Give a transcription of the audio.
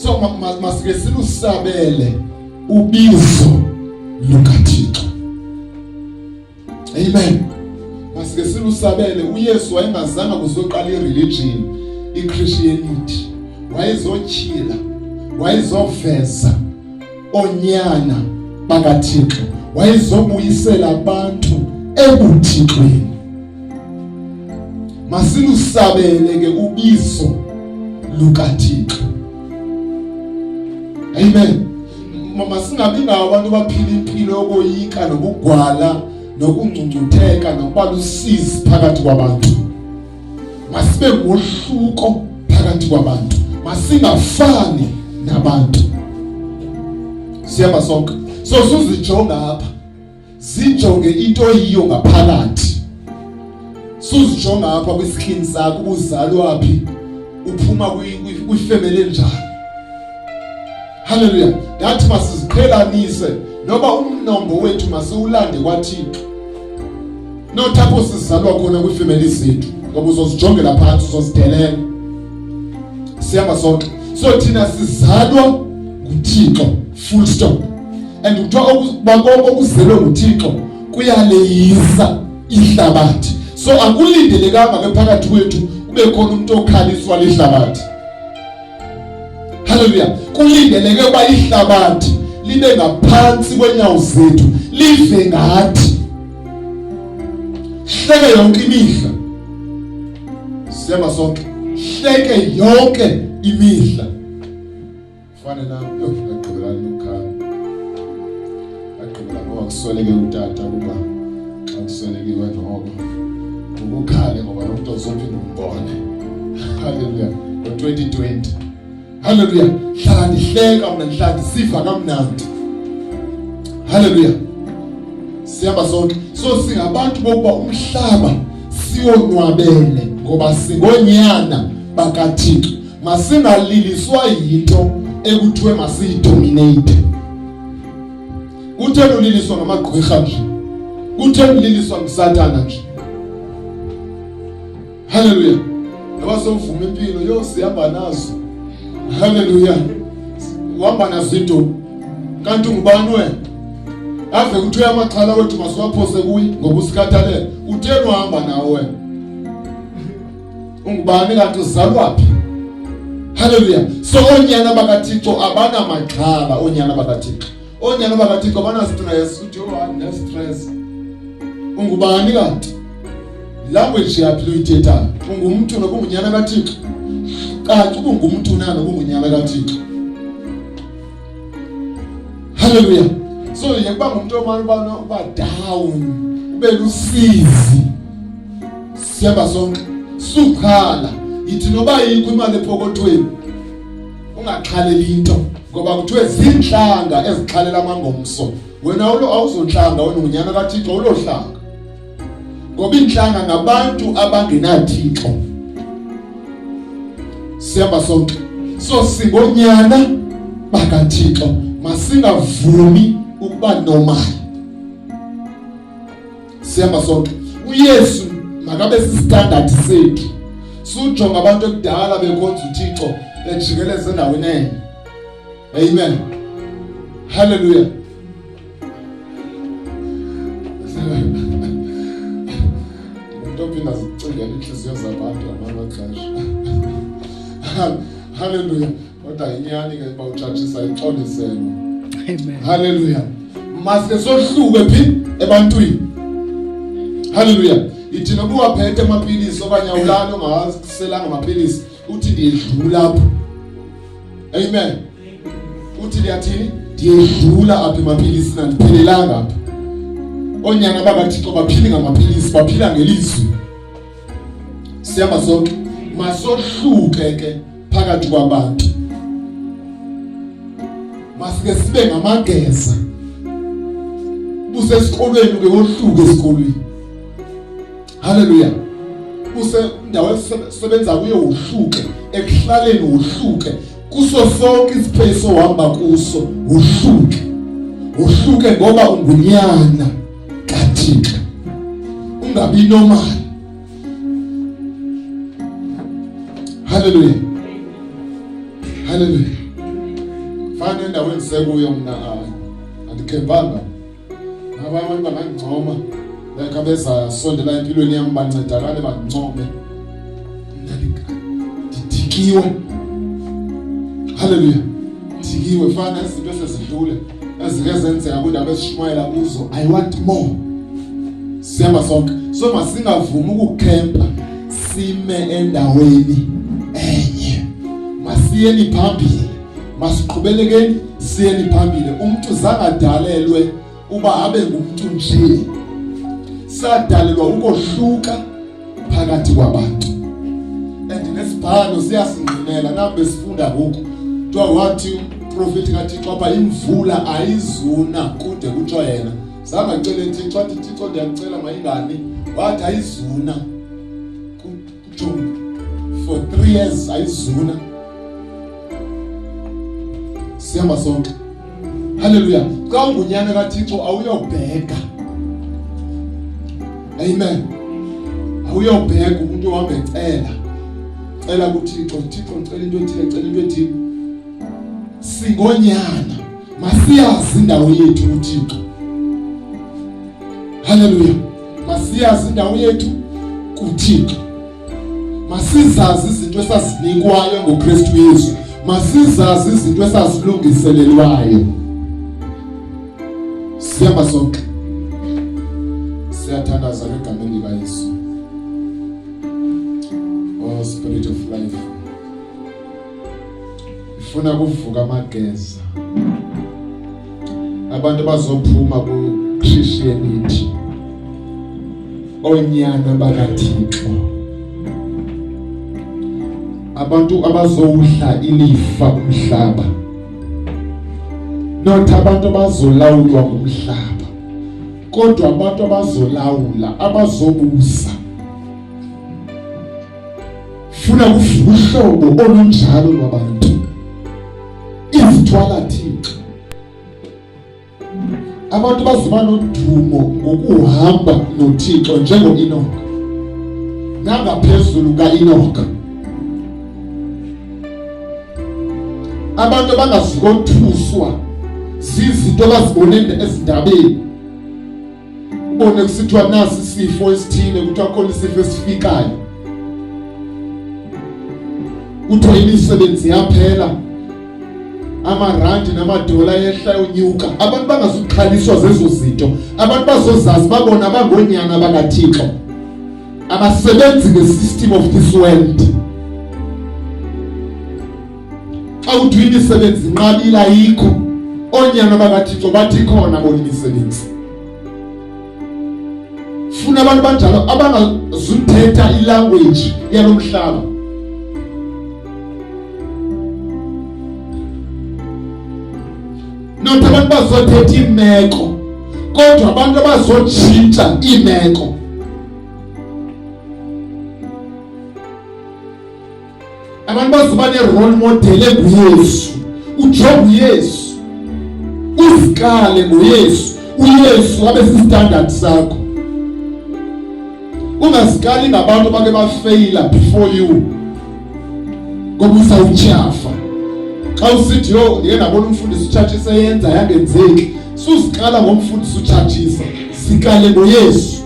So masike silusabele ubizo lukaThixo. Amen. Masike silusabele. UYesu wayengazanga kuzoqala ireligion, iChristianity. Wayezotyhila, wayezoveza onyana bakaThixo, wayezobuyisela abantu ebuthixweni. Masilusabele ke ubizo lukaThixo. Amen. Masingabi ngawo abantu abaphila impilo yokoyika nobugwala nokungcungcutheka nokuba lusizi phakathi kwabantu. Masibe ngohluko phakathi kwabantu, masingafani nabantu. Siyaba sonke. So suzijonga apha, zijonge into oyiyo ngaphakathi. Suzijonga apha kwiscreen sakho, ubuzalwa phi, uphuma kwifemeli enjani. Haleluya. Ndathi masiziqhelanise noba umnombo wethu masiwulande kwaThixo. Not apho sizalwa khona kwiifemeli zethu, ngoba uzozijongela phantsi, uzozidelela. Sihamba sonke. So thina sizalwa nguThixo, full stop. And kuthiwa okuba okuzelwe nguThixo kuyaleyisa ihlabathi. So akulindelekanga ke phakathi kwethu kube khona umuntu okhaliswa lihlabathi. Haleluya. Kulindeleke ukuba ihlabathi libe ngaphansi kwenyawo zethu, live ngathi. Hleke yonke imihla. Siyaba sonke. Hleke yonke imihla. Fane nami, yo ngagqibelana nokukhala. Ngagqibela ngoba kusweleke utata kuba xa kuswelekiwe noko ukukhale ngoba lo muntu ozophinde umbone. Haleluya. Ngo-2020. Haleluya. Hlala ndihleka mna, ndihlala ndisiva kamnandi. Haleluya. Sihamba sonke. So singabantu bokuba umhlaba siwonwabele ngoba singonyana bakaThixo. Masingaliliswa yinto ekuthiwe masiyidominate. Kutheni uliliswa ngamagqwirha nje? Kutheni uliliswa nguSathana nje? Haleluya. Noba sowuvuma impilo yo sihamba nazo. Haleluya. Uhamba nazo into. Kanti ungubani wena? Ave kuthiwe amaxhala wethu masiwaphose kuye ngoba usikhathalele. Utheni uhamba nawo wena? Ungubani kanti uzalwa phi? Haleluya. So oonyana bakaThixo abanamaxhala, oonyana bakaThixo. Oonyana bakaThixo abana stress. Uthi oh ne stress. Ungubani kanti? Language yaphi loyithethayo? Ungumntu noba ungunyana kaThixo? Caca uba ungumntu na noba ungunyana kaThixo. Haleluya. So yekuba ngumntu omane uba uba down, ube lusizi. Sihamba sonke. Suqhala. Yithi noba yikho imali epokothweni. Ungaxhaleli into ngoba kuthiwe zinhlanga ezixhalela amangomso. Wena ulo awuzonhlanga, wena ungunyana kaThixo, ulohlanga. Ngoba inhlanga ngabantu abangenaThixo. Sihamba sonke. So singonyana bakaThixo, masingavumi ukuba normal. Sihamba sonke. uYesu makabe sistandard sethu. Sujonga abantu ekudala bekhonza uThixo bejikeleze endaweni enye. Amen. Hallelujah. Umuntu ophinda zicingela inhliziyo zabantu ngamanye amaxesha. Hallelujah. Kodwa inyani ke bawutshajisa ixoliselo. Amen. Hallelujah. Maske sohluke phi ebantwini. Hallelujah. Ithi noba uwaphethe amapilisi okanye awulali ungawaselanga amapilisi uthi ndiyedlula apha. Amen. Uthi ndiyathini? Ndiyedlula apha emapilisini, andiphelelanga apha. Oonyana bakaThixo baphile ngamapilisi, baphila ngelizwi. Sihamba sonke. Masohluke ke phakathi kwabantu. Masike sibe ngamageza. Busesikolweni ke wohluke esikolweni. Haleluya. Use indawo esebenza kuyo wohluke, ekuhlaleni wohluke, kuso sonke ispace ohamba kuso wohluke. Wohluke ngoba ungunyana kaThixo. Ungabi normal. Haleluya. Haleluya. Fana endaweni sekuyo mina hayi. Andikhembanga. Nabanye abantu bangangincoma like abeza sondela empilweni yami bancedakale bangincome. Ndidikiwe. Hallelujah. Ndidikiwe fana izinto esezidlule ezike zenzeka kwindawo esishumayela kuzo. I want more. Sihamba sonke. So masingavumi ukukhempa sime endaweni enye. Masiyeni phambili. Masiqhubelekeni siyeni phambili. Umuntu zangadalelwe uba abe ngumuntu nje. Sadalelwa ukohluka phakathi kwabantu. And nesibhalo siyasingqinela nambe sifunda ngoku. Kuthiwa wathi umprofeti kaThixo apha imvula ayizuna kude kutsho yena. Zange acele Thixo athi Thixo ndiyakucela mayingani. Wathi ayizuna kutsho for 3 years ayizuna. Sihamba sonke. Haleluya. Xa ungunyana kaThixo awuyobheka. Amen. Awuyobheka umuntu ohamba ecela. Cela kuThixo, Thixo ngicela into ethile, cela into ethile. Singonyana, masiyazi indawo yethu kuThixo. Haleluya. Masiyazi indawo yethu kuThixo. Masizazi izinto esazinikwayo ngoKristu Yesu. Masizazi izinto esazilungiselelwayo. Sihamba sonke. Siyathandaza ngegameni likaYesu. Oh Spirit of life. Ifuna kuvuka amageza. Abantu bazophuma ku Christianity. Onyana bakaThixo. Abantu abazowudla ilifa umhlaba. Not abantu abazolawulwa ngumhlaba. Kodwa abantu abazolawula, abazobusa. Funa kuvuka uhlobo olunjalo lwabantu. Izithwala Thixo. Abantu bazoba nodumo ngokuhamba noThixo njengo-Enoch. Nangaphezulu ka-Enoch. Abantu abangazukothuswa zizinto abazibone ezindabeni. Ubone kusithiwa nasi isifo esithile, kuthiwa khona isifo esifikayo. Kuthiwa imisebenzi yaphela, amarandi namadola yehla yonyuka. Abantu bangazuxhaliswa zezo zinto. Abantu bazozazi babona bangonyana bakaThixo. Abasebenzi nge-system of this world. Xa kuthiwa imisebenzi inqabile ayikho, oonyana bakaThixo bathi ikhona bona imisebenzi. Funa abantu banjalo abangazuthetha ilanguage yalomhlaba. Not abantu bazothetha imeko, kodwa abantu abazotshintsha imeko. Abantu bazoba ne-role model enguYesu. Ujonge uYesu, uzikale ngoYesu, uYesu abe sistandard sakho. Ungazikali ngabantu abake bafeyila before you, ngoba usawutyhafa. Xa usithi yho ndike ndabona umfundisi utshatshisa eyenza yangenzeki, suzikala ngomfundisi utshatshisa, zikale ngoYesu.